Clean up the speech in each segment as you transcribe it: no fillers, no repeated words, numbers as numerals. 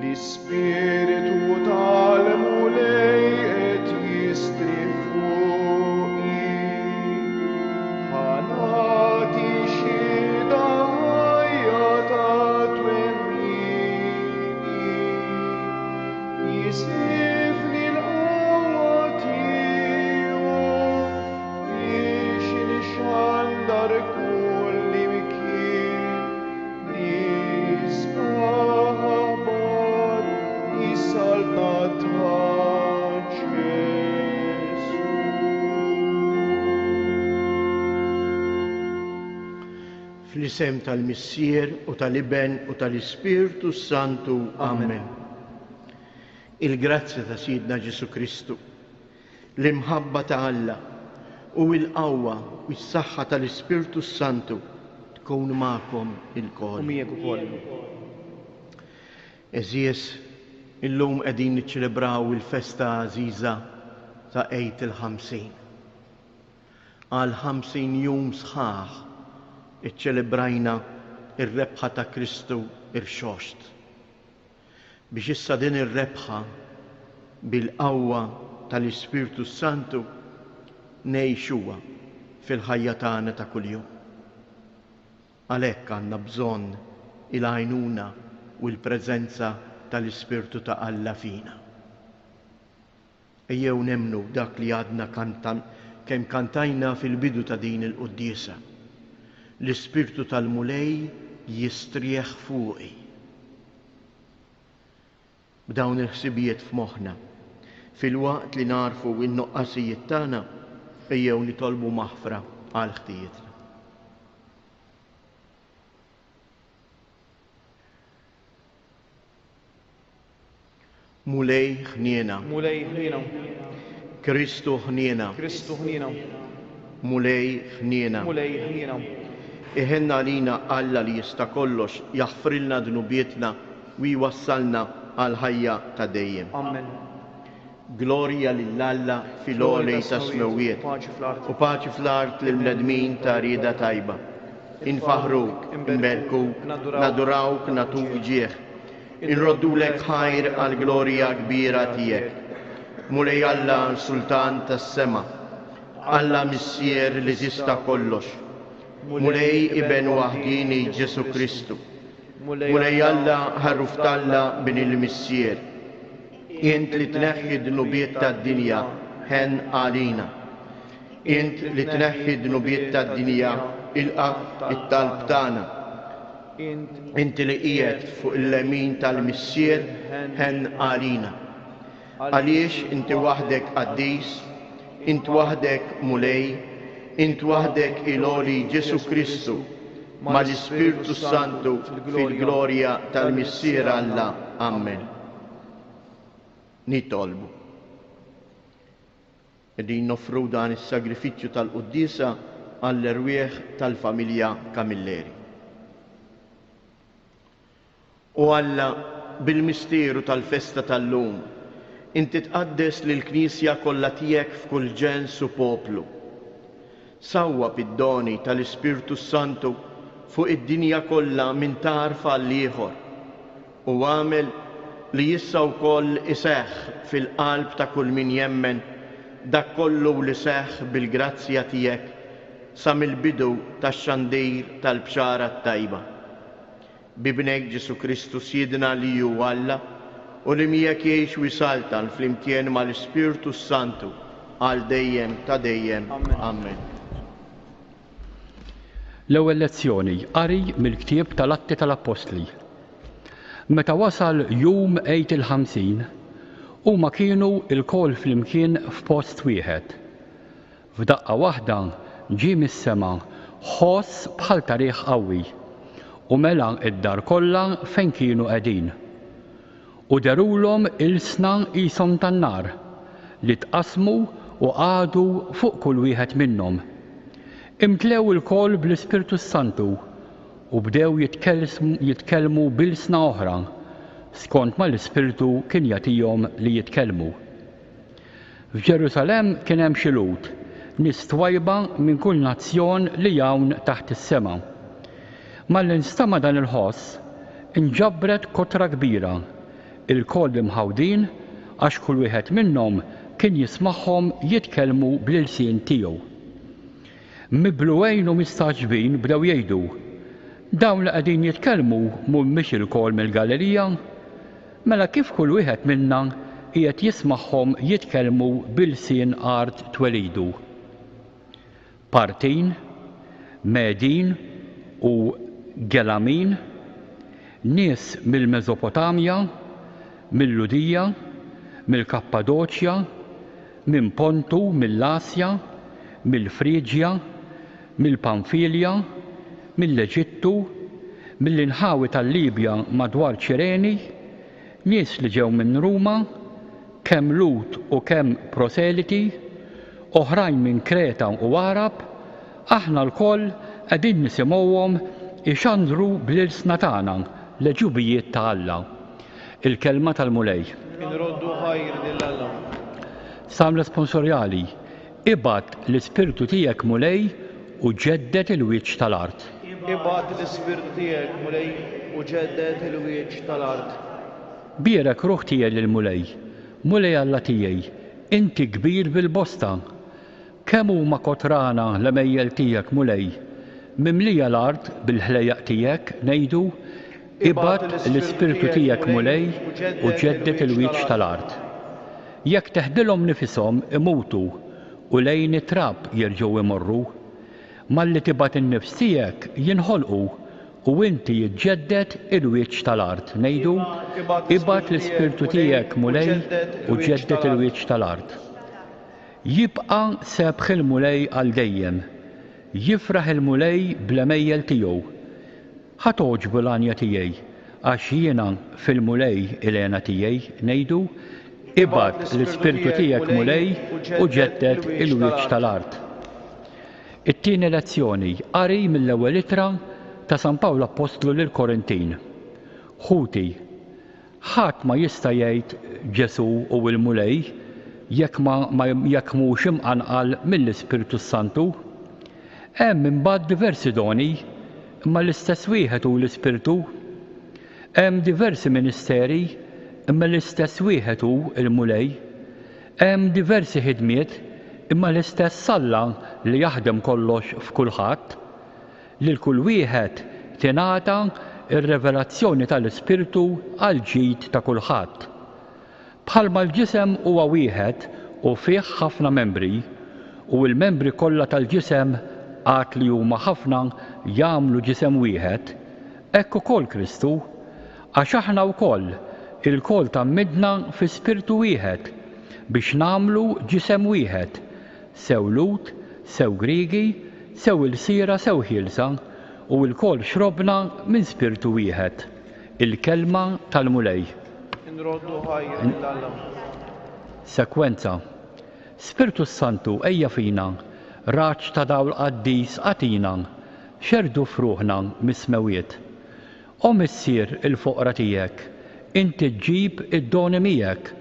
L-Ispirtu tal-Mulej qed jistrieħ fuqi. Ħa nagħti xhieda ħajja ta' twemmini. Jisifni l-qawwa tiegħu biex inxandar kullimkien l-isbaħ aħbar is-Saltna ta' Ġesù. Fl-isem tal-Missier u tal-Iben u tal-Ispirtu s-Santu. Amen. Il-grazzja ta' Sidna Ġesù Kristu, l-imħabba ta' Alla u l-qawwa u s-saħħa tal-Ispirtu s-Santu tkun magħkom ilkoll. U miegħek ukoll. Għeżież, illum qegħdin niċċelebraw il-festa għażiża ta' Għid il-50. Għal 50 jum sħaħ iċċelebrajna r-rebħa ta' Kristu rxoxt. Biex issa din ir-rebħa, bil-qawwa tal-Ispirtu s-Santu, ngħixuha fil-ħajja tagħna ta' kuljum. Għalhekk għandna bżonn il-għajnuna u l-preżenza tal-Ispirtu ta' Alla fina. Ejjew nemmnu dak li għadna kemm kantajna fil-bidu ta' din il-quddiesa, L-Ispirtu tal-Mulej jistrieħ fuqi. B'dawn il-ħsibijiet f'moħħna, filwaqt li nagħrfu n-nuqqasijiet tagħna, ejjew nitolbu maħfra għal ħtijietna. Mulej ħniena. Mulej ħniena. Kristu ħniena. Kristu ħniena. Mulej ħniena. Mulej ħniena. Iħenn għalina Alla li jista' kollox, jaħfrilna dnubietna u jwassalna għall-ħajja ta' dejjem. Amen. Glorja lil Alla fil-għoli tas-smewwiet, u paċi fl-art lill-bnedmin ta' rieda tajba. Infaħħruk, inberkuk, nadurawk, nagħtuk ġieħ. Inroddulek ħajr għall-glorja kbira tiegħek. Mulej Alla, Sultan tas-sema, Alla Missier li tista' kollox, Mulej Iben waħdieni Ġesù Kristu, Mulej Alla, Ħaruf t'Alla, Bin il-Missier, int li tneħħi d-dnubiet tad-dinja, ħenn għalina. Int li tneħħi d-dnubiet tad-dinja, ilqa' t-talb tagħna. Inti li qiegħed fuq il-lemin tal-Missier, ħenn għalina. Għaliex inti waħdek qaddis, int waħdek Mulej, int waħdek il-Għoli Ġesù Kristu, mal-Ispirtu s-Santu fil-glorja tal-Missier Alla. Ammen. Nitolbu. Qegħdin noffru dan is-sagrifiċċju tal-quddiesa għall-erwieħ tal-familja Camilleri. O Alla, bil-misteru tal-festa tal-lum, inti tqaddes lill-Knisja kollha tiegħek f'kull ġens u poplu. Sawwab id-doni tal-Ispirtu s-Santu fuq id-dinja kollha minn tarf għall-ieħor, u agħmel li issa wkoll iseħħ fil-qalb ta' kull min jemmen dak kollu li seħħ bil-grazzja tiegħek sa mill-bidu tax-xandir tal-Bxara t-Tajba. B'Ibnek Ġesù Kristu Sidna li hu Alla u li miegħek jgħix u jsaltan flimkien mal-Ispirtu s-Santu għal dejjem ta' dejjem. Amen. L-Ewwel Lezzjoni, Qari mill-Ktieb tal-Atti tal-Appostli. Meta wasal jum Għid il-50, huma kienu lkoll flimkien f'post wieħed. F'daqqa waħda ġie mis-sema ħoss bħal ta' riħ qawwi, u mela d-dar kollha fejn kienu qegħdin. U dherulhom ilsna qishom tan-nar, li tqassmu u qagħdu fuq kull wieħed minnhom. Imtlew ilkoll bl-Ispirtu s-Santu u bdew jitkellmu b'ilsna oħra, skont ma l-Ispirtu kien jagħtihom li jitkellmu. F'Ġerusalemm kien hemm xi Lhud, nies twajba minn kull nazzjon li hawn taħt is-sema. Malli nstama' dan il-ħoss, inġabret kotra kbira, ilkoll imħawdin għax kull wieħed minnhom kien jismagħhom jitkellmu bl-ilsien tiegħu. Miblugħin u mistagħġbin bdew jgħidu, Dawn li qegħdin jitkellmu mhumiex ilkoll mill-Galilija? Mela kif kull wieħed minna qiegħed jismagħhom jitkellmu b'ilsien art twelidu? Partin, Medin u Gelamin, nies mill-Mesopotamja, mil-Lhudija, mill-Kappadoċja, minn Pontu, mill-Asja, mill-Friġja, mill-Pamfilja, mill-Eġittu, mill-inħawi tal-Libja madwar Ċireni, nies li ġew minn Ruma, kemm Lhud u kemm proseliti, oħrajn minn Kreta u Għarab, aħna lkoll qegħdin nisimgħuhom ixandru bl-ilsna tagħna l-għeġubijiet ta' Alla. Il-Kelma tal-Mulej. Inroddu ħajr lil Alla. Salm Responsorjali, Ibgħat l-Ispirtu tiegħek Mulej u ġedded il-wiċċ tal-art. Ibgħat l-Ispirtu tiegħek Mulej u ġedded il-wiċċ tal-art. Bierek ruħ tiegħi lill-Mulej. Mulej Alla tiegħi, inti kbir bil-bosta. Kemm huma kotrana l-għemejjel tiegħek, Mulej! Mimlija l-art bil-ħlejjaq tiegħek, ngħidu, Ibgħat l-Ispirtu tiegħek, Mulej, u ġedded il-wiċċ tal-art. Jekk teħdilhom nifishom imutu u lejn it-trab jerġgħu jmorru. Malli tibgħat in-nifs tiegħek jinħolqu u inti ġġedded il-wiċċ tal-art. Ngħidu, Ibgħat l-Ispirtu tiegħek, Mulej, u ġedded il-wiċċ tal-art. Jibqa' sebħ il-Mulej għal dejjem. Jifraħ il-Mulej bl-għemejjel tiegħu. Ħa togħġbu l-għanja tiegħi, għax jiena fil-Mulej il-hena tiegħi, ngħidu, Ibgħat l-Ispirtu tiegħek, Mulej, u ġedded il-wiċċ tal-art. It-tieni lezzjoni, qari mill-ewwel ittra ta' San Pawl Appostlu lill-Korintin. Ħuti, Ħadd ma jista' jgħid Ġesù hu l-Mulej jekk ma ma jekk mhux imqanqal mill-Ispirtu s-Santu. Hemm imbagħad diversi doni, imma l-istess wieħed hu l-Ispirtu. Hemm diversi ministeri, imma l-istess wieħed hu l-Mulej. Hemm diversi ħidmiet, imma l-istess Alla li jaħdem kollox f'kulħadd. Lil kull wieħed tingħata r-revelazzjoni tal-Ispirtu għall-ġid ta' kulħadd. Bħalma l-ġisem huwa wieħed u fih ħafna membri, u l-membri kollha tal-ġisem għad li huma ħafna jagħmlu ġisem wieħed, hekk ukoll Kristu. Għax aħna wkoll ilkoll tgħammidna fi Spirtu wieħed biex nagħmlu ġisem wieħed, sew Lhud, sew Griegi, sew ilsiera sew ħielsa, u lkoll xrobna minn Spirtu wieħed. Il-Kelma tal-Mulej. Inroddu ħajr lil Alla. Sekwenza. Spirtu s-Santu ejja fina, raġġ ta' dawl qaddis agħtina, xerrdu f'ruħna mis-smewwiet. O Missier il-foqra tiegħek, inti ġġib id-doni miegħek,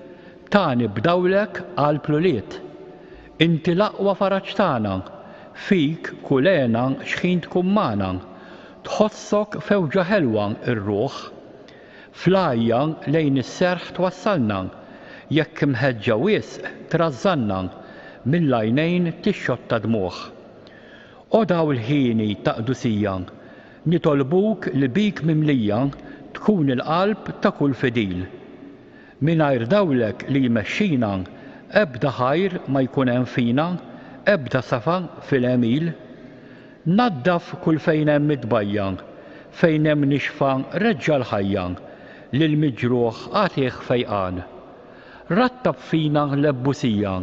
tagħni b'dawlek qalb l-ulied. Inti l-aqwa faraġ tagħna, fik kull hena x'ħin tkun magħna, tħossok fewġa ħelwa r-ruħ. Fl-għajja lejn is-serħ twassalna, jekk imħeġġa wisq trażżanna, mill-għajnejn tixxotta dmugħ. O dawl ħieni ta' qdusija, Nitolbuk li bik mimlija tkun il-qalb ta' kull fidil. Mingħajr dawlek li jmexxina ebda ħajr ma jkun hemm fina, ebda safa fil-għemil. Naddaf kull fejn hemm it-tbajja, fejn hemm nixfa reġġa' l-ħajja, lill-miġruħ agħtih fejqan. Rattab fina l-ebusija,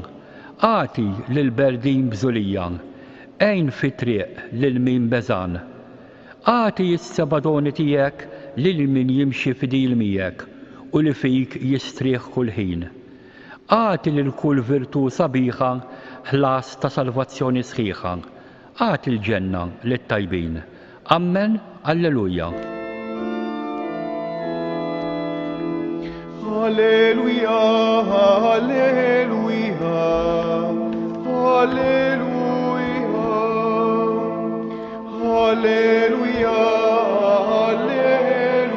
agħti lill-berdin bżulija, għin fit-triq lil min beżgħan. Agħti s-seba' doni tiegħek lil min jimxi fidil miegħek u li fik jistrieħ kull ħin. Agħti lil kull virtù sabiħa ħlas ta' salvazzjoni sħiħa, Agħti l-ġenna lit-tajbin. Ammen, Alleluja. Alleluja, alleluja, alleluja. Alleluja, Alleluja,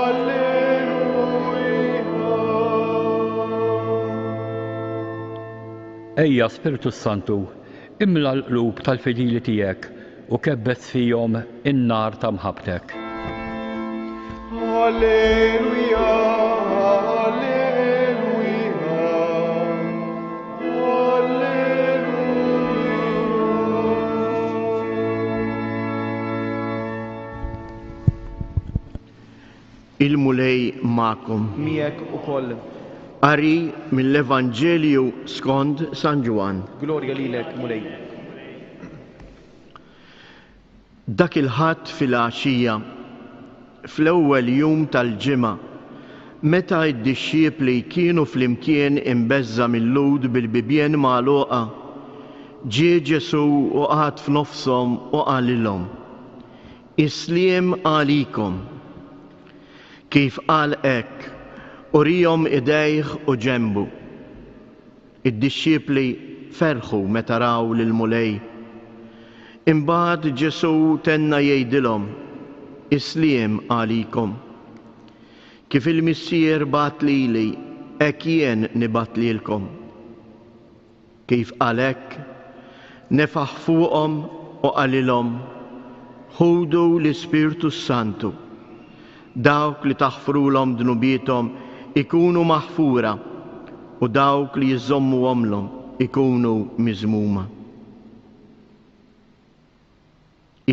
Alleluja. Ejja, Spirtu s-Santu, imla l-qlub tal-fidili tiegħek u kebbes fihom in-nar ta' mħabbtek. Alleluja, Alleluja, Alleluja. Il-Mulej magħkom. Miegħek ukoll. Qari mill-Evanġelju skond San Ġwann. Glorja lilek, Mulej. Dak il-Ħadd filgħaxija, fl-ewwel jum tal-ġimgħa, meta d-dixxipli kienu flimkien imbeżża' mil-Lhud bil-bibien magħluqa, ġie Ġesù u qagħad f'nofshom u qalilhom, Is-sliem għalikom. Kif qal hekk, uriehom idejh u ġenbu. Id-dixxipli ferħu meta raw lill-Mulej. Imbagħad Ġesù tenna jgħidilhom, Is-sliem għalikom. Kif il-Missier bagħat lili, hekk jien nibgħat lilkom. Kif qal hekk, nefaħ fuqhom u qalilhom, Ħudu l-Ispirtu s-Santu. Dawk li taħfrulhom dnubiethom ikunu maħfura u dawk li jżommuhomlhom ikunu miżmuma.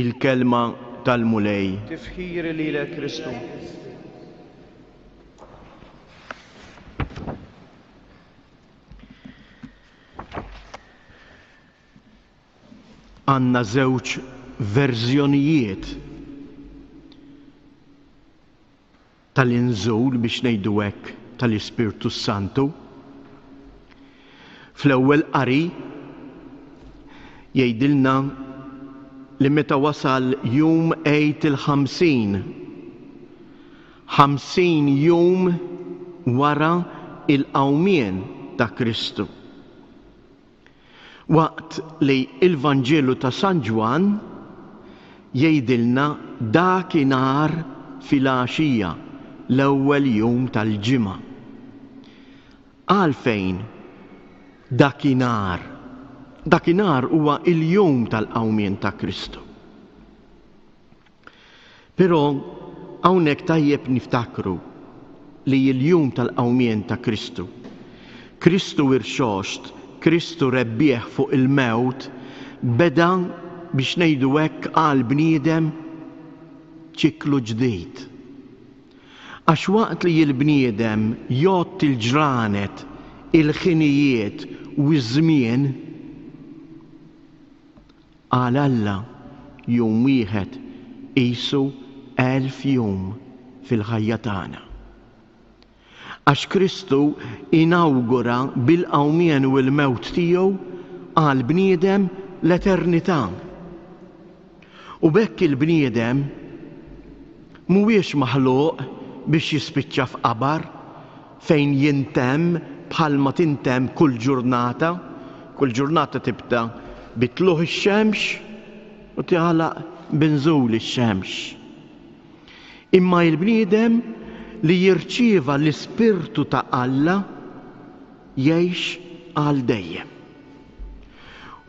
Il-Kelma tal-Mulej. Tifħir lilek Kristu. Għandna żewġ verżjonijiet tal-inżul biex ngħidu hekk tal-Ispirtu s-Santu. Fl-ewwel qari jgħidilna li meta wasal jum Għid il-50, 50 jum wara l-qawmien ta' Kristu. Waqt li l-Vanġelu ta' San Ġwann jgħidilna dakinhar filgħaxija, l-ewwel jum tal-ġimgħa. Għalfejn dakinhar? Dakinhar huwa l-jum tal-qawmien ta' Kristu. Però hawnhekk tajjeb niftakru li l-jum tal-qawmien ta' Kristu, Kristu irxoxt, Kristu rebbieħ fuq il-mewt, beda biex ngħidu hekk għall-bniedem ċiklu ġdid. Għax waqt li l-bniedem jgħodd il-ġranet, il-ħinijiet u ż-żmien, Għal Alla, jum wieħed qisu 1000 jum fil-ħajja tagħna. Għax Kristu inawgura bil-qawmien u l-mewt tiegħu għall-bniedem l-eternità. U b'hekk il-bniedem mhuwiex maħluq biex jispiċċa f'qabar fejn jintemm bħalma tintemm kull ġurnata, kull ġurnata tibda bi tlugħ ix-xemx u tagħlaq bi nżul ix-xemx. Imma il-bniedem li jirċieva l-Ispirtu ta' Alla jgħix għal dejjem.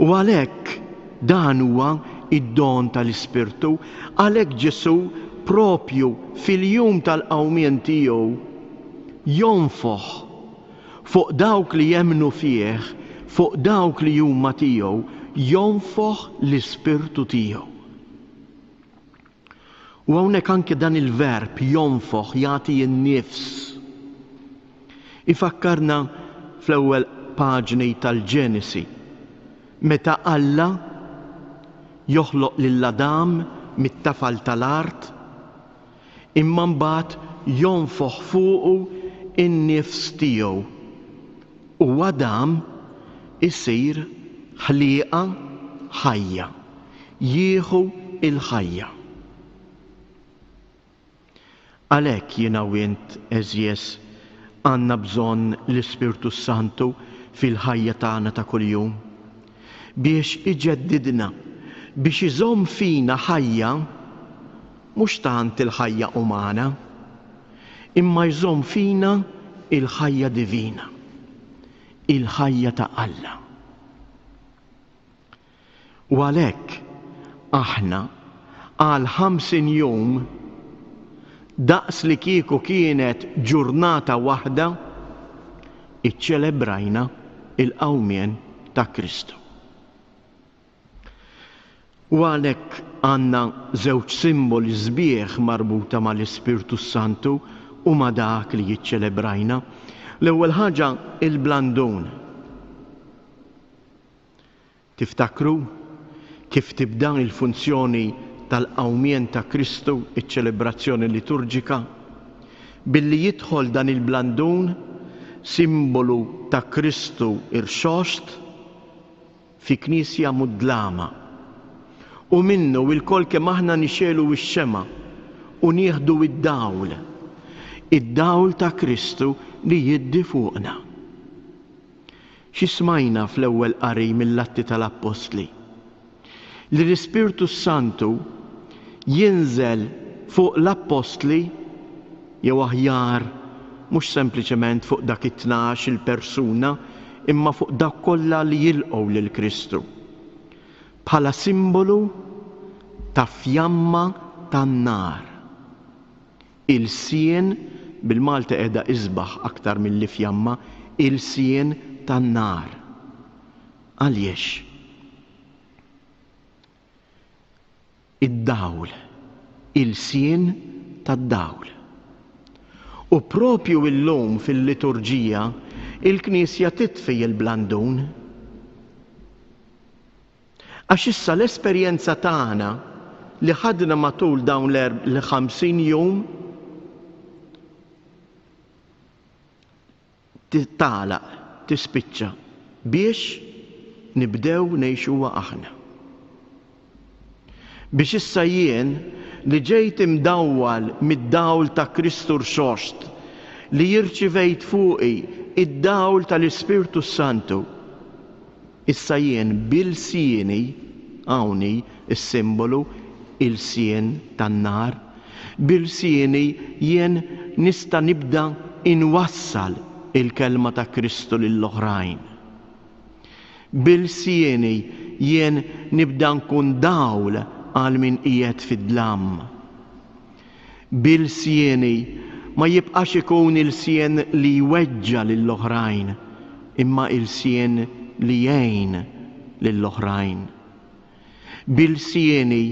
U għalhekk dan huwa d-don tal-Ispirtu, għalhekk Ġesù propju fil-jum tal-qawmien tiegħu jonfoħ fuq dawk li jemmnu fih, fuq dawk li huma tiegħu, jonfoħ l-Ispirtu tiegħu. U hawnhekk anke dan il-verb jonfoħ jagħti n-nifs. Ifakkarna fl-ewwel paġni tal-Ġenesi, meta Alla joħloq lil Adam mit-tafal tal-art, imma mbagħad jonfoħ fuqu n-nifs tiegħu u Adam isir ħliqa ħajja. jieħu l-ħajja. Għalhekk jiena u int, għeżież, għandna bżonn l-Ispirtu s-Santu fil-ħajja tagħna ta' kuljum, biex iġeddidna, Biex iżomm fina ħajja, mhux tant il-ħajja umana, imma jżomm fina il-ħajja divina, il-ħajja ta' Alla. U għalhekk aħna għal 50 jum daqs li kieku kienet ġurnata waħda iċċelebrajna il-qawmien ta' Kristu. U għalhekk għandna żewġ simboli sbieħ marbuta mal-Ispirtu s-Santu u ma' dak li ċċelebrajna. L-ewwel ħaġa il-blandun. Tiftakru kif tibda l-funzjoni tal-qawmien ta' Kristu, iċ-ċelebrazzjoni liturġika? Billi jidħol dan il-blandun, simbolu ta' Kristu rxoxt, fi knisja mudlama. U minnu ilkoll kemm aħna nixegħlu x-xemgħa u nieħdu d-dawl, id-dawl ta' Kristu li jiddi fuqna. Xi smajna fl-ewwel qari mill-Atti tal-Appostli? Li l-Ispirtu s-Santu jinżel fuq l-appostli, jew aħjar mhux sempliċement fuq dak it-tnax il-persuna imma fuq dawk kollha li jilqgħu lil Kristu, bħala simbolu ta' fjamma tan-nar. Ilsien, bil-Malti qiegħda isbaħ aktar milli fjamma, ilsien tan-nar. Għaliex? Id-dawl, ilsien tad-dawl. U propju illum fil-liturġija il-Knisja titfi l-blandun. Għax issa l-esperjenza tagħna li ħadna matul dawn l-50 jum tagħlaq, tispiċċa biex nibdew ngħixuha aħna. Biex issa jien li ġejt imdawwal mid-dawl ta' Kristu Rxoxt, li irċivejt fuqi id-dawl tal-Ispirtu s-Santu, issa jien b'ilsieni, hawn hi s-simbolu, ilsien tan-nar, b'ilsieni jien nista' nibda inwassal il-kelma ta' Kristu lill-oħrajn. B'ilsieni jien nibda nkun dawl għal min qiegħed fid-dlam. B'ilsieni ma jibqax ikun ilsien li jweġġa' lill-oħrajn, imma ilsien li jgħin lill-oħrajn. B'ilsieni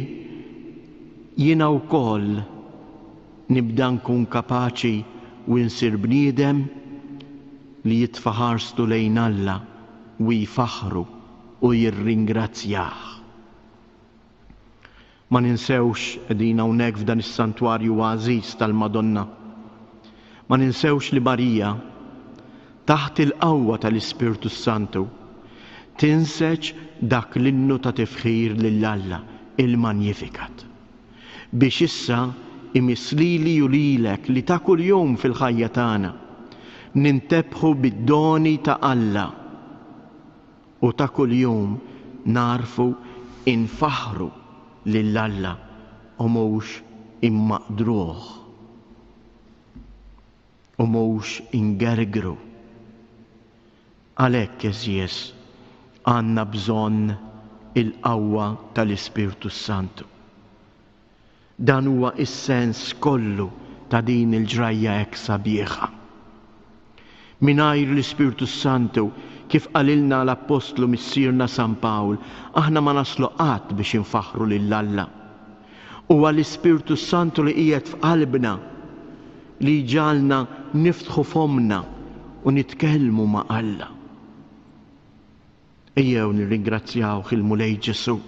jiena wkoll nibda nkun kapaċi u nsir bniedem li jitfa' ħarstu lejn Alla u jfaħħru u jirringrazzjah. Ma ninsewx, qegħdin hawnhekk f'dan is-santwarju għażiż tal-Madonna, ma ninsewx li Marija, taħt il-qawwa tal-Ispirtu s-Santu, tinseġ dak l-innu ta' tifħir lil Alla, il-Magnificat. Biex issa imiss lili u lilek li ta' kuljum fil-ħajja tagħna nintebħu bid-doni ta' Alla u ta' kuljum nagħrfu infaħħru lil Alla u mhux immaqdruh u mhux ingergru. Għalhekk, għeżież, għandna bżonn il-qawwa tal-Ispirtu s-Santu. Dan huwa s-sens kollu ta' din il-ġrajja hekk sabiħa. Mingħajr l-Ispirtu s-Santu, kif qalilna l-Appostlu Missierna San Pawl, aħna ma naslu qatt biex infaħħru lil Alla. Huwa l-Ispirtu s-Santu li qiegħed f'qalbna li jġagħalna niftħu fommna u nitkellmu ma' Alla. Ejjew nirringrazzjawh il-Mulej Ġesù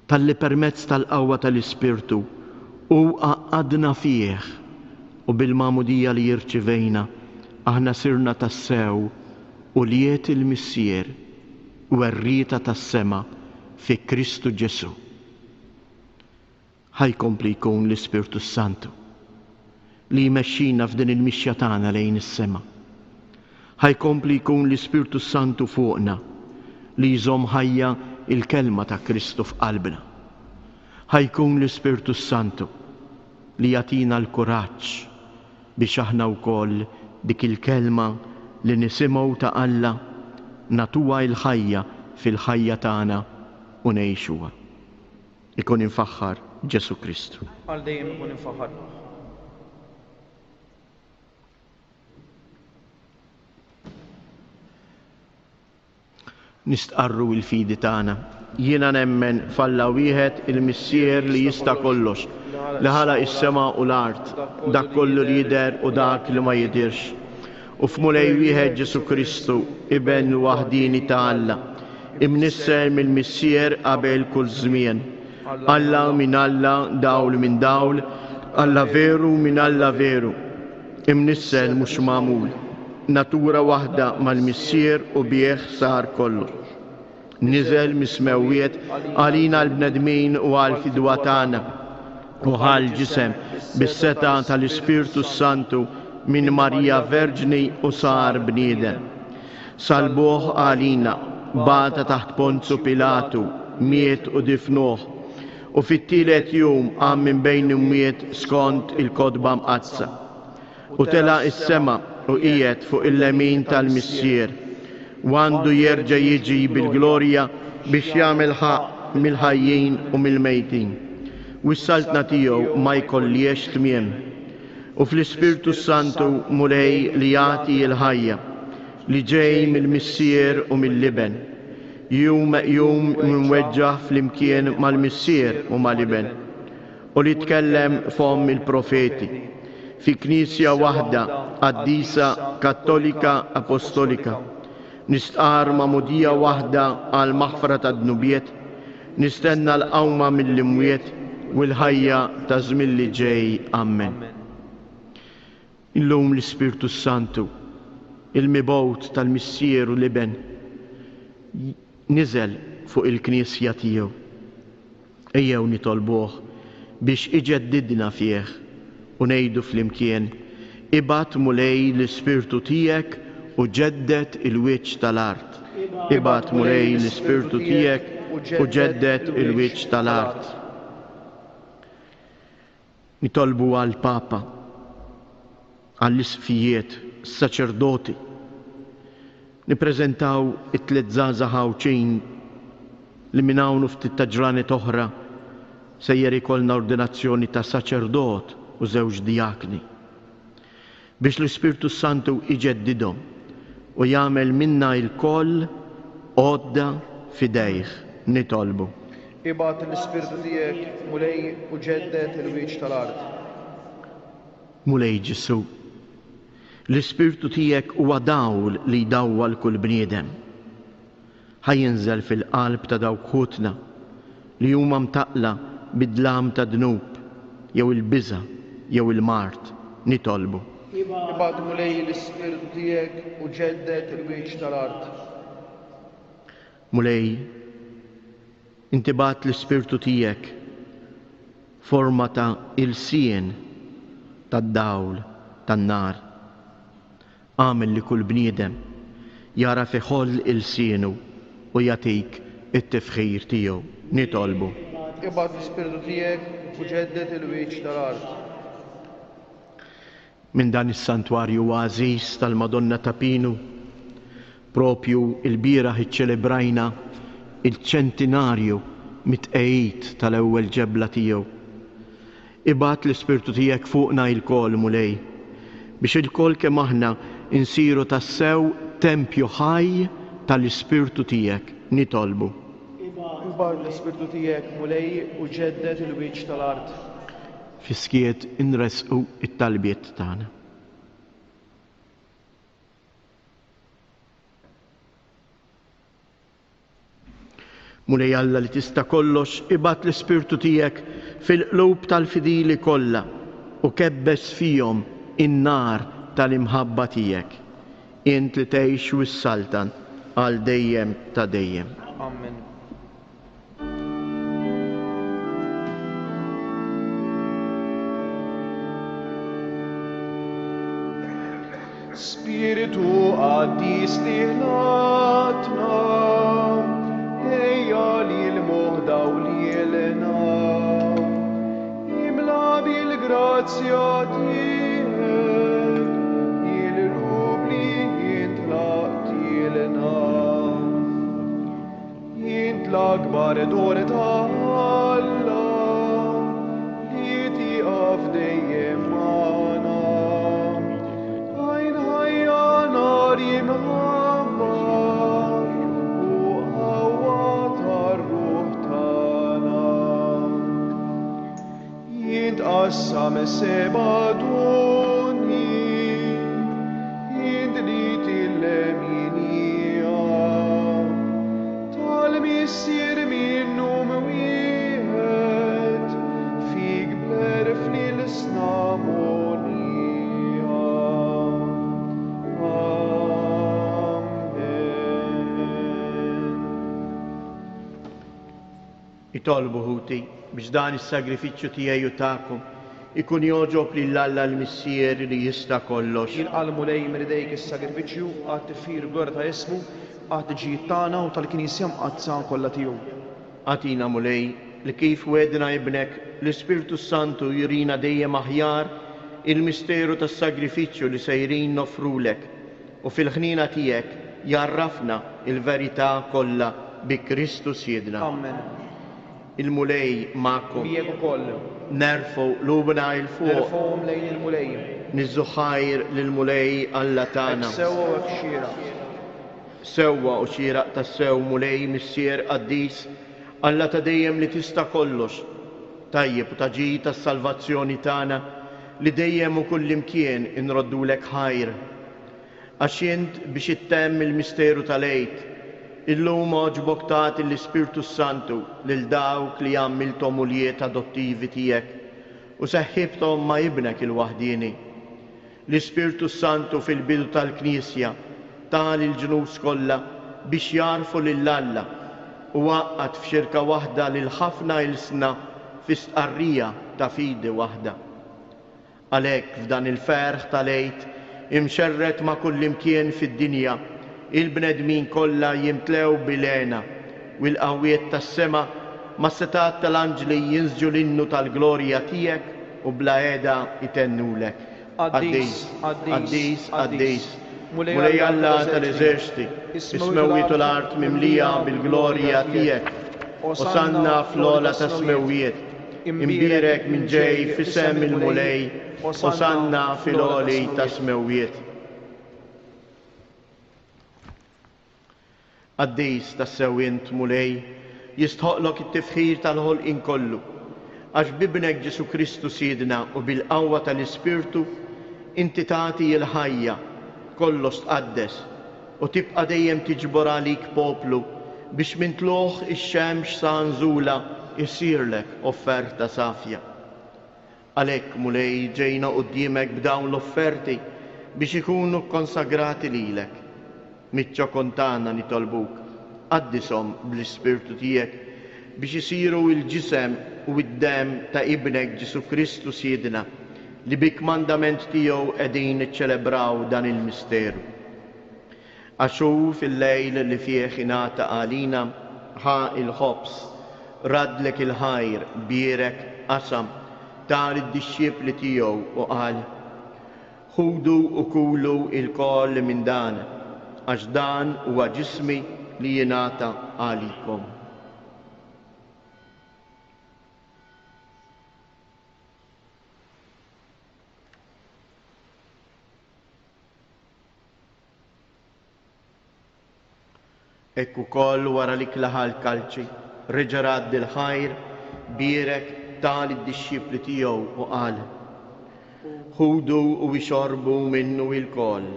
talli permezz tal-qawwa tal-Ispirtu hu għaqqadna fih u bil-magħmudija li irċivejna aħna sirna tassew ulied il-Missier, werrieta tas-sema fi Kristu Ġesù. Ħa jkompli jkun l-Ispirtu s-Santu li jmexxina f'din il-mixja tagħna lejn is-sema. Ħa jkompli jkun l-Ispirtu s-Santu fuqna li jżomm ħajja l-kelma ta' Kristu f'qalbna. Ħa jkun l-Ispirtu s-Santu li jagħtina l-kuraġġ biex aħna wkoll dik il-kelma li nisimgħu ta' Alla nagħtuha l-ħajja fil-ħajja tagħna u ngħixuha. Ikun imfaħħar Ġesù Kristu. Għal dejjem ikun imfaħħar. Nistqarru l-fidi tagħna. Jiena nemmen f'Alla wieħed, il-Missier li jista' kollox, li ħalaq is-sema u l-art, dak kollu li jidher u dak li ma jidhirx, u f'Mulej wieħed Ġesù Kristu, Iben l-waħdieni ta' Alla, imnissel mill-Missier qabel kull żmien, Alla minn Alla, dawl minn dawl, Alla veru minn Alla veru, imnissel mhux magħmul, natura waħda mal-Missier u bih sar kollox. Niżel mis-smewwiet għalina l-bnedmin u għall-fidwa tagħna, u ħa l-ġisem bis-setgħa tal-Ispirtu s-Santu minn Marija Verġni u sar bniedem. Salbuh għalina, bata taħt Ponzu Pilatu, miet u difnuh, u fit-tielet jum qam minn bejn l-imwiet skont il-Kotba Mqaddsa. U tela' s-sema u qiegħed fuq il-lemin tal-Missier, u għandu jerġa' jiġi bil-glorja biex jagħmel ħaqq mill-ħajjin u mill-mejtin, u s-saltna tiegħu ma jkollhiex tmiem. U fl-Ispirtu s-Santu, Mulej li jagħti l-ħajja, li ġej mill-Missier u mill-Iben, Ju meqjum imweġġaħ flimkien mal-Missier u mal-Iben, u li tkellem fomm il-profeti, fi Knisja waħda, qaddisa, kattolika, apostolika. Nistqarr magħmudija waħda għall-maħfra tad-dnubiet, nistenna l-qawma mill-imwiet u l-ħajja taż-żmien li ġej. Ammen. Illum l-Ispirtu s-Santu, il-mibgħut tal-Missier u l-Iben, niżel fuq il-Knisja tiegħu. Ejjew nitolbuh biex iġeddidna fih u ngħidu flimkien, Ibgħat Mulej l-Ispirtu tiegħek u ġedded il-wiċċ tal-art. Ibgħat Mulej l-Ispirtu tiegħek u ġedded il-wiċċ tal-art. Nitolbu għall-Papa, għall-Isqfijiet, is-saċerdoti. Nippreżentaw it-tliet żgħażagħ Għawdxin li minn hawn u ftit ta' ġranet oħra sejjer ikollna ordinazzjoni ta' saċerdot u żewġ djakni. Biex l-Ispirtu s-Santu iġeddidhom u jagħmel minna ilkoll għodda f'idejh. Nitolbu. Ibgħat l-Ispirtu tiegħek, Mulej, u ġedded il-wiċċ tal-art. Mulej Ġesù, l-Ispirtu tiegħek huwa dawl li jdawwal kull bniedem. Ħa jinżel fil-qalb ta' dawk ħutna li huma mtaqqla bid-dlam tad-dnub jew il-biża' jew il-mard. Nitolbu. Ibgħat Mulej l-Ispirtu tiegħek u ġedded il-wiċċ tal-art. Mulej, inti bgħatt l-Ispirtu tiegħek forma ta' ilsien tad-dawl tan-nar. Agħmel li kull bniedem jagħraf iħoll ilsienu u jagħtik it-tifħir tiegħu. Nitolbu. Ibgħat l-Ispirtu tiegħek u ġedded il-wiċċ tal-art. Minn dan is-santwarju għażiż tal-Madonna ta' Pinu, propju lbieraħ iċċelebrajna l-ċentinarju mit-tqegħid tal-ewwel ġebla tiegħu. Ibgħat l-Ispirtu tiegħek fuqna ilkoll, Mulej, biex ilkoll kemm aħna nsiru tassew tempju ħaj tal-Ispirtu tiegħek. Nitolbu. Ibgħat l-Ispirtu tiegħek, Mulej, u ġedded il-wiċċ tal-art. Fis-skiet inressqu t-talbiet tagħna. Mulej Alla li tista' kollox, ibgħat l-Ispirtu tiegħek fil-qlub tal-fidili kollha u kebbes fihom in-nar tal-imħabba tiegħek. Int li tgħix u ssaltan għal dejjem ta' dejjem. Amen. Spiritu qaddis li ħlaqtna, ejja. Bil-grazzja tiegħek il-qlub li intlaqtilna. Int l-akbar don ta' Alla li tieqaf dejjem magħna. Għajn ħajja nar imħabba u qawwa tar-ruħ tagħna. Jintqassam seba' doni, int li tilleminija. Tal-Missier minnhom wieħed, fik bl-għerf nilsna mogħnija. Amen. Itolbu ħuti biex dan is-sagrifiċċju tiegħi u tagħkom ikun jogħġob lil Alla l-Missier li jista' kollox. Jilqa' l-Mulej minn idejk is-sagrifiċċju għat-tifħir u glorja ta' ismu, għat-tiġijiet tagħna u tal-Knisja Mqaddsa kollha tiegħu. Agħtina, Mulej, li kif wegħedna Ibnek, l-Ispirtu s-Santu jurina dejjem aħjar il-misteru tas-sagrifiċċju li sejrin noffrulek, u fil-ħniena tiegħek jgħarrafna l-verità kollha bi Kristu Sidna. Amen. Il-Mulej magħkom. Miegħek ukoll. Nerfgħu qlubna 'l fuq. Nerfgħuhom lejn il-Mulej. Niżżu ħajr lill-Mulej Alla tagħna. Hekk sewwa u hekk xieraq. Sewwa u xieraq tassew, Mulej, Missier qaddis, Alla ta' dejjem li tista' kollox, tajjeb u ta' ġid għas-salvazzjoni tagħna, li dejjem u kullimkien inroddulek ħajr. Għax int biex ittemm il-misteru tal-Għid, illum għoġbok tagħti l-Ispirtu s-Santu lil dawk li għamilthom ulied adottivi tiegħek u seħħibthom ma' Ibnek il-waħdieni. L-Ispirtu s-Santu fil-bidu tal-Knisja ta lill-ġnus kollha biex jagħrfu lil Alla u għaqqad f'xirka waħda lil ħafna ilsna fi stqarrija ta' fidi waħda. Għalhekk f'dan il-ferħ tal-Għid imxerred ma' kullimkien fid-dinja, il-bnedmin kollha jimtlew bil-hena, u l-qawwiet tas-sema mas-setgħat tal-anġli jinsġu l-innu tal-glorja tiegħek u bla heda jtennulek, Qaddis, qaddis, qaddis, Mulej Alla tal-eżerċti, is-smewwiet u l-art mimlija bil-glorja tiegħek. Osanna fl-ogħla tas-smewwiet. Imbierek min ġej f'isem il-Mulej, Osanna fil-għoli tas-smewwiet. Qaddis tassew int, Mulej, jistħoqqlok it-tifħir tal-ħolqien kollu, għax b'Ibnek Ġesù Kristu Sidna u bil-qawwa tal-Ispirtu inti tagħti l-ħajja, kollox tqaddes, u tibqa' dejjem tiġbor għalik poplu biex minn tlugħ ix-xemx sa nżulha jsirlek offerta safja. Għalhekk, Mulej, ġejna quddiemek b'dawn l-offerti biex ikunu kkonsagrati lilek. Miċ-ċokon tagħna nitolbuk, qaddishom bl-Ispirtu tiegħek biex isiru l-ġisem u d-demm ta' Ibnek Ġesù Kristu Sidna, li bi kmandament tiegħu qegħdin niċċelebraw dan il-misteru. Għax hu fil-lejl li fih ingħata għalina, ħa l-ħobż, raddlek il-ħajr, bierek, qasam, ta lid-dixxipli tiegħu u qal, Ħudu u kulu lkoll minn dan, għax dan huwa ġismi li jingħata għalikom. Hekk ukoll wara li klaħa l-kalċi, reġa' radd il-ħajr, bierek, ta lid-dixxipli tiegħu u qal, Ħudu u ixorbu minnu ilkoll,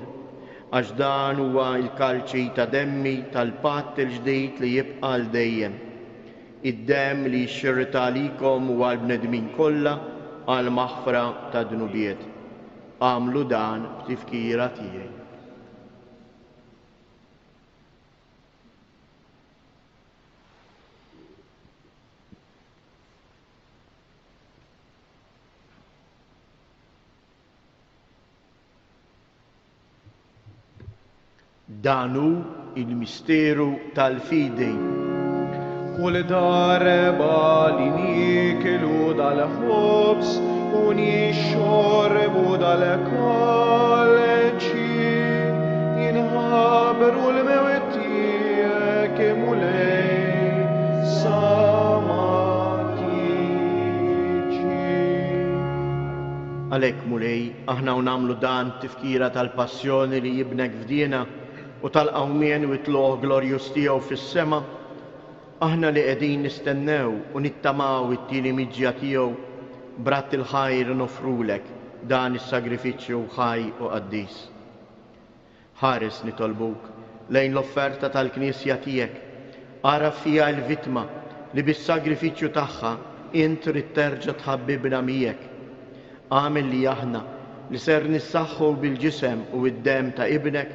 għax dan huwa l-kalċi ta' demmi tal-patt il-ġdid li jibqa' għal dejjem, id-demm li jxirrid għalikom u għall-bnedmin kollha għall-maħfra tad-dnubiet. Agħmlu dan b'tifkira tiegħi. Dan hu l-misteru tal-fidi. Kull darba li nieklu dal-ħobż u nixorbu dal-kalċi, inħabbru l-mewt tiegħek, Mulej, sa ma tiġi. Għalhekk, Mulej, aħna u nagħmlu dan b'tifkira tal-passjoni li Ibnek fdiena u tal-qawmien u t-tlugħ glorjuż tiegħu fis-sema, aħna li qegħdin nistennew u nittamaw it-tieni miġja tiegħu, b'radd il-ħajr noffrulek dan is-sagrifiċċju ħaj u qaddis. Ħares, nitolbuk, lejn l-offerta tal-Knisja tiegħek. Agħraf fiha l-vittma li bis-sagrifiċċju tagħha int ridt terġa' tħabbibna miegħek. Agħmel li aħna, li ser nissaħħu bil-ġisem u d-demm ta' Ibnek,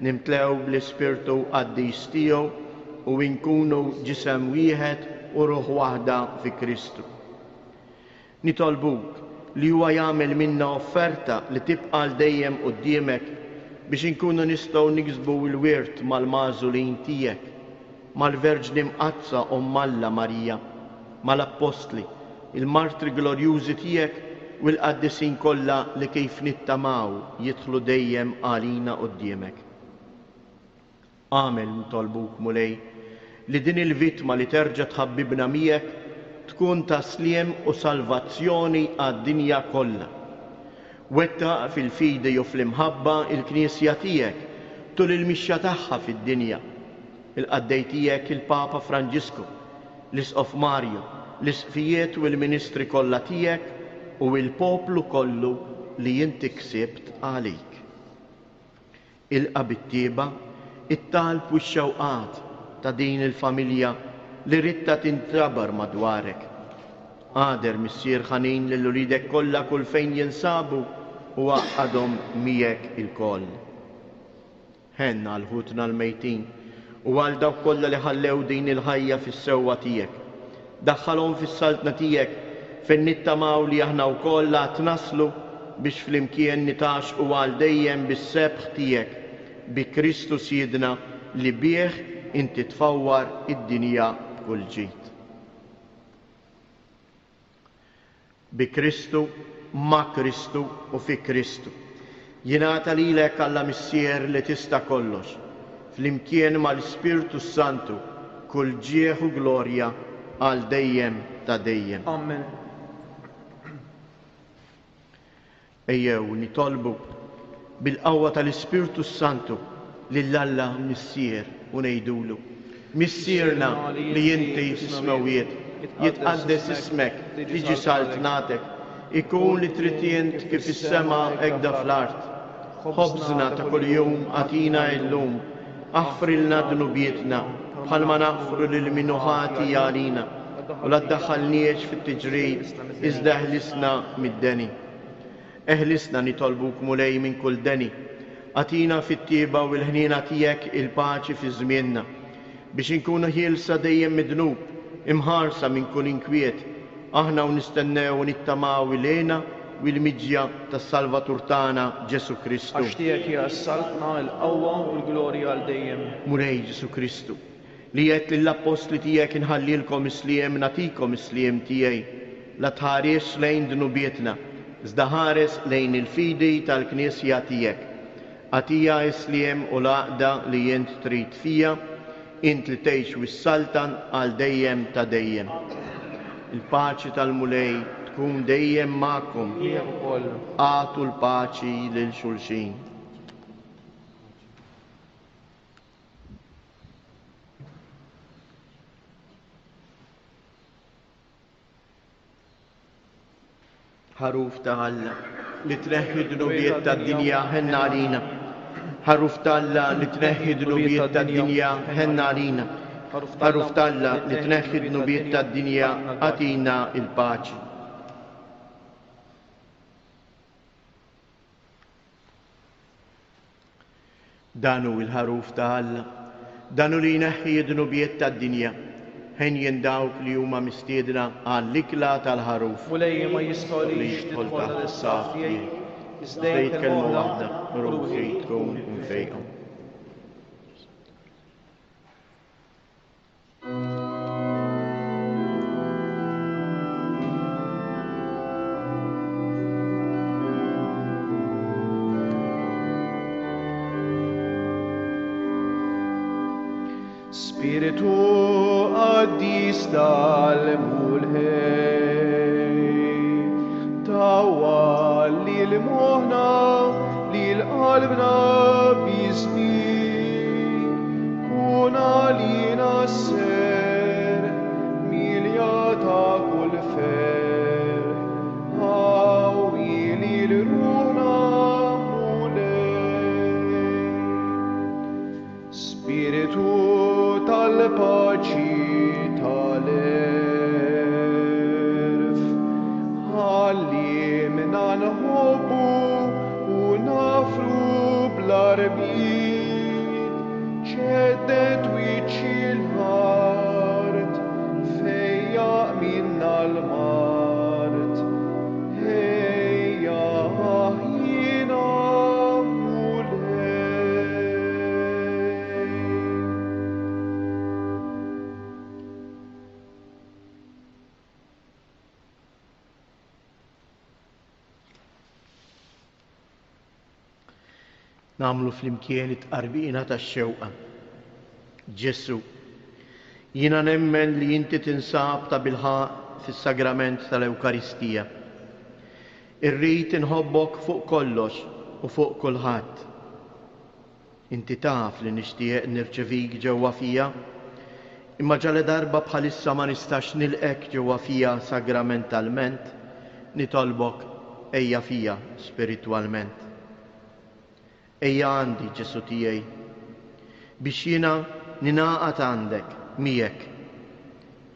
nimtlew bl-Ispirtu Qaddis tiegħu u inkunu ġisem wieħed u ruħ waħda fi Kristu. Nitolbuk li huwa jagħmel minna offerta li tibqa' għal dejjem quddiemek biex inkunu nistgħu niksbu l-wirt mal-magħżulin tiegħek, mal-Verġni Mqaddsa Omm Alla Marija, mal-Appostli, il-martri glorjużi tiegħek u l-qaddisin kollha li kif nittamaw jidħlu dejjem għalina quddiemek. Agħmel, nitolbuk, Mulej, li din il-vittma li terġa' tħabbibna miegħek tkun ta' sliem u salvazzjoni għad-dinja kollha. Wettaq fil-fidi u fl-imħabba l-Knisja tiegħek tul il-mixja tagħha fid-dinja. Il-qaddej tiegħek il-Papa Franġisku, l-Isqof Mario, l-Isqfijiet u l-ministri kollha tiegħek u l-poplu kollu li inti ksibt għalik. Ilqa' bit-tjieba t-talb u x-xewqat ta' din il-familja li ridtha tintrabar madwarek. Agħder, Missier ħanin, lil uliedek kollha kull fejn jinsabu u għaqqadhom miegħek ilkoll. Ħenn għal ħutna l-mejtin u għal dawk kollha li ħallew din il-ħajja fis-sewwa tiegħek. Daħħalhom fis-Saltna tiegħek fejn nittamaw li aħna wkoll għad naslu biex flimkien nitgħaxxqu għal dejjem bis-sebħ tiegħek, bi Kristu Sidna li bih inti tfawwar id-dinja b'kull ġid. Bi Kristu, ma' Kristu u fi Kristu. Jingħata lilek Alla Missier li tista' kollox, flimkien mal-Ispirtu s-Santu, kull ġieħ u glorja għal dejjem ta' dejjem. Amen. Ejjew nitolbu bil-qawwa tal-Ispirtu s-Santu lil Alla Missier u ngħidulu, Missierna li inti fis-smewwiet, jitqaddes ismek, tiġi saltnatek, ikun li trid int kif fis-sema hekk fl-art. Ħobżna ta' kuljum agħtina illum, aħfrilna dnubietna bħalma naħfru lil min hu ħati għalina, u la ddaħħalniex fit-tiġrib iżda eħlisna mid-deni. Eħlisna nitolbuk Mulej minn kull deni. Agħtina fit-tjieba u l-ħniena tiegħek il-paċi fi żmienna, biex inkunu ħielsa dejjem mid-dnub, imħarsa minn kull inkwiet, aħna u nistennew u nittamaw il-hena u l-miġja tas-Salvatur tagħna Ġesù Kristu. Għax tiegħek hija s-saltna, il-qawwa u l-glorja għal dejjem. Mulej Ġesù Kristu, Li għedt lill-appostli tiegħek inħallilkom is-sliem nagħtikom is-sliem tiegħi, la tħarisx lejn dnubietna, iżda ħares lejn il-fidi tal-Knisja tiegħek. Agħtiha s-sliem u l-għaqda li int trid fiha, int li tgħix u ssaltan għal dejjem ta' dejjem. Il-paċi tal-Mulej tkun dejjem magħkom. Miegħek ukoll. Agħtu l-paċi lil xulxin. Ħaruf ta' Alla li tneħħi dnubiet tad-dinja ħenna għalina. Ħaruf ta' Alla li tneħħi dnubiet tad-dinja ħenna għalina. Ħaruf ta' Alla li tneħħi dnubiet tad-dinja agħtina il-paċi. Dan hu l-Ħaruf ta' Alla, dan hu li jneħħi d-dnubiet tad-dinja. Henjin dawk li huma mistiedna għall-ikla tal-Ħaruf. Mulej ma jistgħolix tidħol taħt is-saqaf tiegħi, iżda għid kelma waħda u ruħi tkun imfejqa. Spiritu qaddis tal-Mulej, tawwal lil moħħna, lil qalbna biż-żmien, kun għalina s-serħ, milja ta' kull ferħ, qawwi lil ruħna Mulej. Spiritu tal-paċi tal-għerf, għallimna nħobbu u nafru bla rbit, ċeddet wiċċ il-art, fejjaq minna l-mard. Ejja aħjina Mulej. Nagħmlu flimkien it-tqarbina tax-xewqa. Ġesù, jiena nemmen li inti tinsab tabilħaqq fis-sagrament tal-Ewkaristija. Irrid inħobbok fuq kollox u fuq kulħadd. Inti taf li nixtieq nirċevik ġewwa fija, imma ġaladarba bħalissa ma nistax nilqgħek ġewwa fija sagramentalment, nitolbok ejja fija spiritwalment. Ejja għandi, Ġesù tiegħi, biex jiena ningħaqad għandek, miegħek.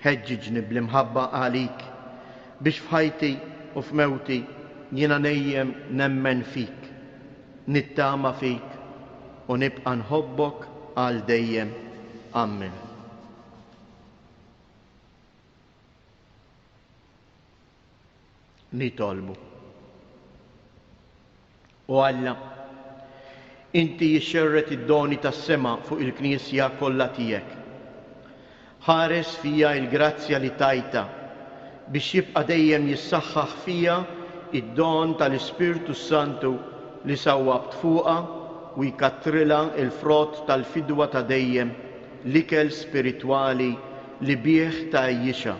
Ħeġġiġni bl-imħabba għalik, biex f'ħajti u f'mewti jiena nejjem nemmen fik, nittama fik u nibqa' nħobbok għal dejjem. Ammen. Nitolbu. O Alla, inti xxerred id-doni tas-sema fuq il-Knisja kollha tiegħek. Ħares fija l-grazzja li tajtha biex jibqa' dejjem jissaħħaħ fija d-don tal-Ispirtu s-Santu li sawwabt fuqha u jkattrilha l-frott tal-fidwa ta' dejjem, l-ikel spiritwali li bih tgħajjixha.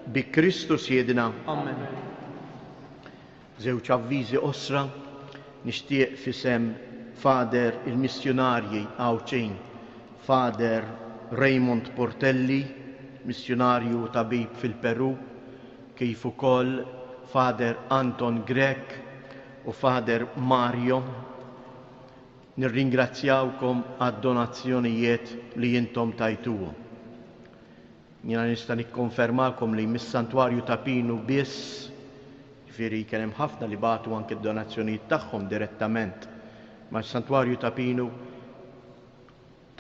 Bi Kristu Sidna. Amen. Żewġ avviżi qosra nixtieq f'isem Father il-missjunarji Għawdxin, Father Raymond Portelli, missjunarju u tabib fil-Peru, kif ukoll Father Anton Grech u Father Mario. Nirringrazzjawkom għad-donazzjonijiet li intom tajtuhom. Jiena nista' nikkonfermalkom li mis-Santwarju ta' Pinu biss, jiġifieri kien hemm ħafna li bagħtu anke d-donazzjonijiet tagħhom direttament, mas-Santwarju ta' Pinu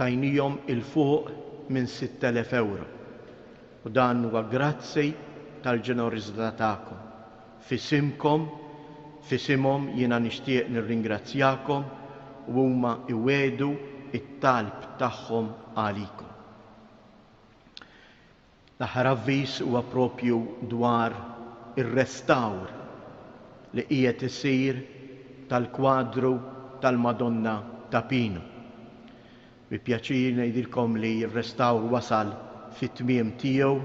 tajnihom 'il fuq minn 6,000 ewro. U dan huwa grazzi tal-ġenerożità tagħkom. F'isimkom, f'isimhom jiena nixtieq nirringrazzjakom u huma jwiegħdu t-talb tagħhom għalikom. L-aħħar avviż huwa proprju dwar ir-restawr li qiegħed isir tal-kwadru tal-Madonna ta' Pinu. Bi pjaċir ngħidilkom li r-restawr wasal fit-tmiem tiegħu.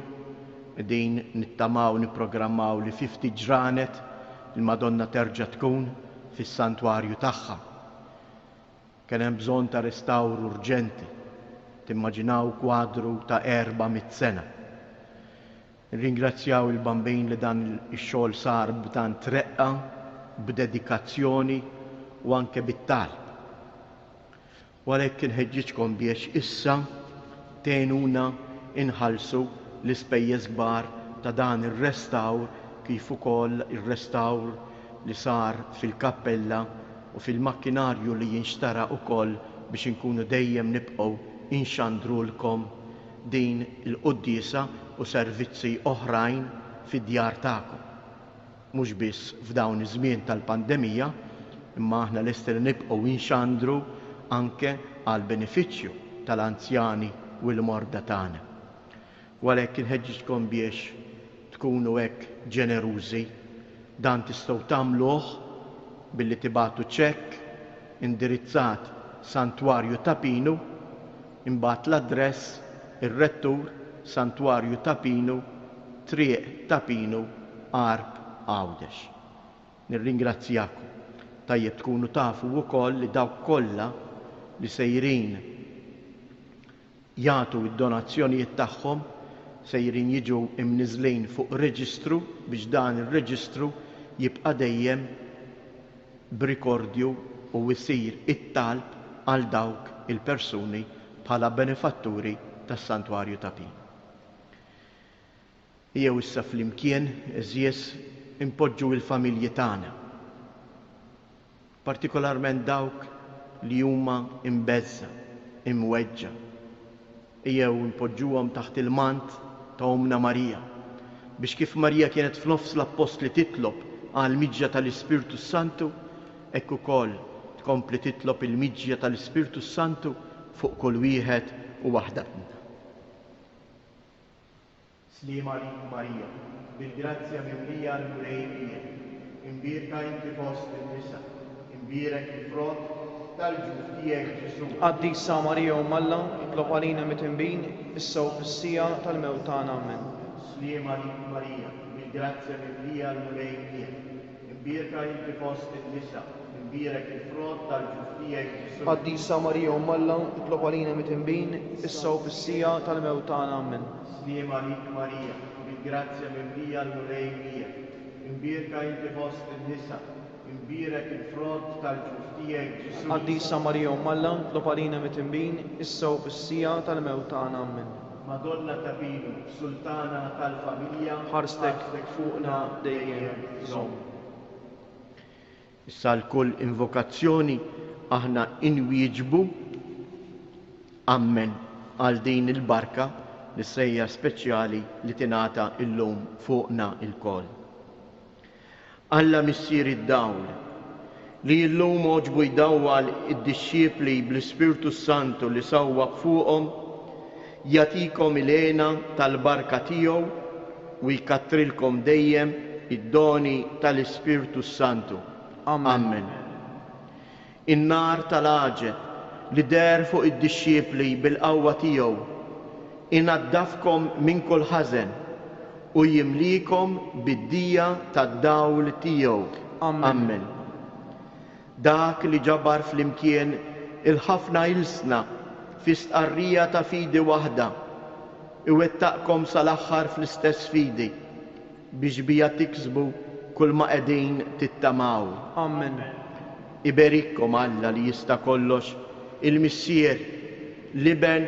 Qegħdin nittamaw nipprogrammaw li fi ftit ġranet il-Madonna terġa' tkun fis-santwarju tagħha. Kien hemm bżonn ta' restawr urġenti. Timmaġinaw kwadru ta' 400 sena. Nirringrazzjaw il-Bambin li dan ix-xogħol sar b'tant reqqa, b'dedikazzjoni u anke bit-talb. U għalhekk inħeġġiġkom biex issa tgħinuna nħallsu l-ispejjeż kbar ta' dan ir-restawr kif ukoll ir-restawr li sar fil-kappella u fil-makkinarju li jinxtara ukoll biex inkunu dejjem nibqgħu inxandrulkom din il-quddiesa u servizzi oħrajn fid-djar tagħkom. Mhux biss f'dawn iż-żmien tal-pandemija, imma aħna lesti li nibqgħu inxandru anke għall-benefiċċju tal-anzjani u l-morda tagħna. U għalhekk inħeġġiġkom biex tkunu hekk ġenerużi. Dan tistgħu tagħmluh billi tibagħtu ċekk indirizzat Santwarju Ta' Pinu, imbagħad l-address. Ir-Rettur, Santwarju Ta' Pinu, Triq Ta' Pinu, Għarb, Għawdex. Nirringrazzjakom. Tajjeb tkunu tafu wkoll li dawk kollha li sejrin jagħtu d-donazzjonijiet tagħhom sejrin jiġu mniżżlin fuq reġistru biex dan ir-reġistru jibqa' dejjem b'rikordju u jsir it-talb għal dawk il-persuni bħala benefatturi tas-Santwarju ta' Pinu. Ejjew issa flimkien, għeżież, inpoġġu il-familji tagħna, partikolarment dawk li huma imbeżża', imweġġa'. Ejjew inpoġġuhom taħt il-mant ta' Ommna Marija, biex kif Marija kienet f'nofs l-appostli titlob għall-miġja tal-Ispirtu s-Santu, hekk ukoll tkompli titlob il-miġja tal-Ispirtu s-Santu fuq kull wieħed u waħda minna. Sliem għalik Marija, bil-grazzja mimlija l-Mulej miegħek, imbierka inti fost in-nisa, imbierek il-frott tal-ġuf tiegħek Ġesù. Qaddisa Marija Omm Alla, itlob għalina mitinbin, issa u fis-siegħa tal-mewt tagħna. Ammen. Sliem għalik Marija, bil-grazzja mimlija l-Mulej miegħek, Imbierka inti fost in-nisa, imbierek il-frott tal-ġuf tiegħek Ġesù. Qaddisa Marija Omm Alla, itlob għalina mitinbin, issa u fis-siegħa tal-mewt tagħna. Ammen. Sliem għalik Marija, bil-grazzja mimlija l-Mulej miegħek, imbierka inti fost in-nisa, imbierek il-frott tal-ġuf tiegħek Ġesù. Qaddisa Marija Omm Alla, itlob għalina mitinbin, issa u fis-siegħa tal-mewt tagħna. Ammen. Madonna ta' Pinu, Sultana tal-familja, Ħarstek fuqna dejjem żomm. Issa għal kull invokazzjoni aħna inwieġbu Ammen għal din il-barka li sejja speċjali li tingħata illum fuqna lkoll. Alla Missier id-dawl, li illum għoġbu jdawwal id-dixxipli bl-Ispirtu s-Santu li sawwab fuqhom, jagħtikom il-hena tal-barka tiegħu u jkattrilkom dejjem id-doni tal-Ispirtu s-Santu. Ammen. In-nar tal-għaġeb li deher fuq id-dixxipli bil-qawwa tiegħu, inaddafkom minn kull ħażen u jimliekom bid-dija tad-dawl tiegħu. Ammen. Dak li ġabar flimkien il-ħafna ilsna fi stqarrija ta' fidi waħda, iwettaqkom sal-aħħar fl-istess fidi. Biex biha tiksbu kull ma qegħdin tittamaw. Ammen. Iberikkom Alla li jista' kollox, il-Missier, l-Iben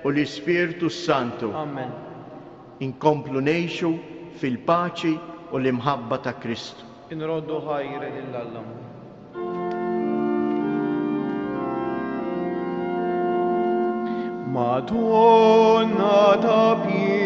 u l-Ispirtu s-Santu. Ammen. Inkomplu ngħixu fil-paċi u l-imħabba ta' Kristu. Inroddu ħajr lil Alla. Madonna ta' Pinu.